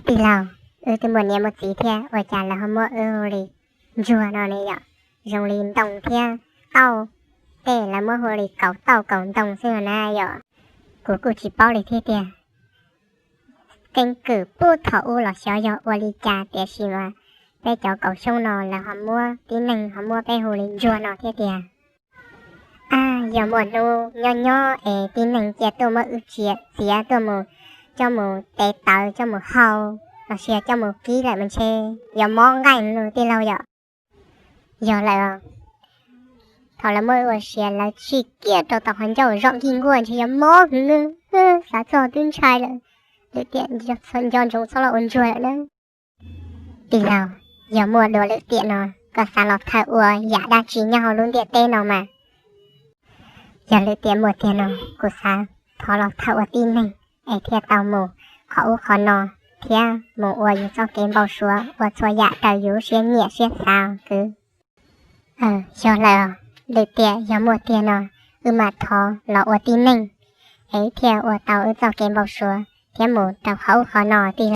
Tij laug, wb twb muaj niam muaj txiv thiab ua cas lawv ho muab wb hu li ntsuag no ne yom? Zoo li ntoo thiab tauj tej lawv muab hu li kaus tauj kaus ntoo xwb no na yom. Kuv kuj tsis paub li thiab tiag. Keeb kwm puag thaum ub los xyov yog ua li cas tiam sis mas peb cov kaum xyoob no lawv ho muab tib neeg ho muab peb hu li ntsuag no thiab tiag. Yog muaj hnub nyob nyob es tib neeg cia tuaj muab wb txiav tuaj mus, coj mus tev tawv coj mus hau los sis coj mus kib lawm mas ntshe yuav mob nqaij lug tij laug yom. Yog lawm, thaum lawv muab wb ua sia lawv tsij kiag rau tom qhov ncauj zom nkig nkuaj ntshe yuav mob heev. Xav txog twb ntshai lawm. Lwm tiam nco ntsoov txhob los ua ntsuag lawm na. Tij laug, yog muaj dua lwm tiam no, koj xav los thawj ua yam dab tsi nyob hauv lub ntiaj teb no mas? Yog lwm tiam muaj tiag no, kuv xav thov los thawj ua tib neeg es thiaj tau mus qhov ub qhov no thiab mus ua yus txoj kev npau suav ua txhua yam raws yus siab nyiam siab xav kwv. Yog lawm, lwm tiam yog muaj tiag no, wb mam thov los ua tib neeg es thiaj ua tau wb txoj kev npau suav thiab mus rau qhov ub qhov no tij